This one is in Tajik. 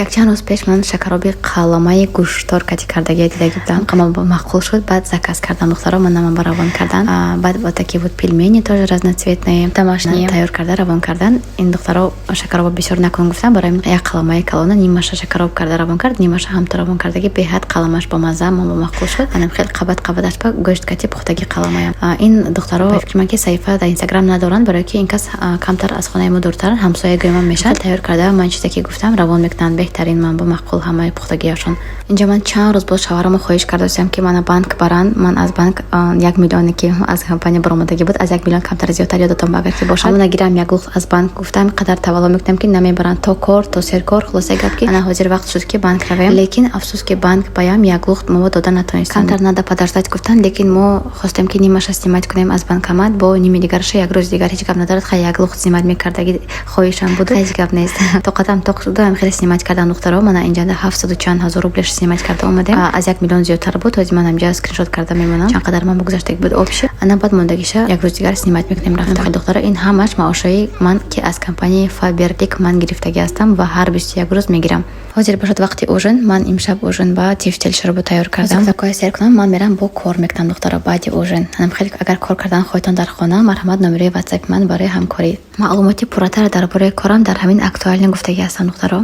Якчанд рӯз пеш ман шакароби қаламаи гӯштор кати кардагия дидаги будам, қама маъқул шуд, баъд заказ кардам, духтаро, манама ба равон кардан. Баъд вот такие вот пельмени тоже разноцветные, домашние, тайёр карда равон кардан. Ин духтаро шакаробо бисёр накун гуфтам, барои як қаламаи калона нимаша шакароб карда равон кард, нимаша ҳамто равон кардаги. Беҳад қаламаш бомазза, ма маъқул шуд. Анам хел қабат қабаташ ба гӯшт кати пухтаги қаламаям. Ин духтаро, ба фикри ман, ки саҳифа дар Инстаграм надоранд, барое ки ин кас камтар аз хонаи мо дуртаранд, ҳамсоя гӯямам мешавад. Тайёр карда, ман чизе ки гуфтам, равон мекунанд. Беҳтарин, ман бо маъқул ҳамаи пухтагиашон. Инҷа ман чанд рӯз боз шавҳарамо хоҳиш карда, ки мана банк баранд. Ман аз банк 1 миллионе ки аз компания баромадагӣ буд, аз 1 миллион камтар зиёдтар ёдатон агар ки бошад, нагирам як лухт аз банк гуфтам, қадар тавалло мекунам, ки намебаранд, то кор, то серкор. Хулоса гап, ки ана ҳозир вақт шуд, ки банк равем, лекин афсӯс, ки банк баям як лухт мо дода натонистанд. Камтар надо подождать гуфтанд, лекин мо хостем, ки нимаша снимать кунем аз банкомат, бо ними дигарша як рӯзи дигар. Ҳеҷ гап надорад, хай, як лухт снимать мекардаги хоҳишам буд, ҳеҷ гап нест. Тоқатам тоқ шуда, хеле снимать кардан, духтаро. Мана инҷа ҳафтсаду чанд ҳазор рублеш снимать карда омадем, аз 1 миллион зиёдтар буд. Ҳозир ман ҳамҷа скриншот карда мемонам, чанд қадар ман богузаштаги буд общий. Ана баъд мондагиша як рӯз дигар снимать мекунем рафта. Духтаро, ин ҳамаш маошҳои ман, ки аз компанияи Фаберлик ман гирифтагӣ ҳастам ва ҳар 21 рӯз мегирам. Ҳозир бошад вақти ужин. Ман имшаб ужин ба тефтел шарбу тайёр кардам. Такое сер кунам, ман мерам, бо кор мекунам, духтаро, баъди ужин. Анам хеле агар кор кардан хоҳитон дар хона, марҳамат, номерои ватсапи ман барои ҳамкорӣ. Маълумоти пурратар дар бораи корам дар ҳамин актуально гуфтагӣ ҳастам, духтаро.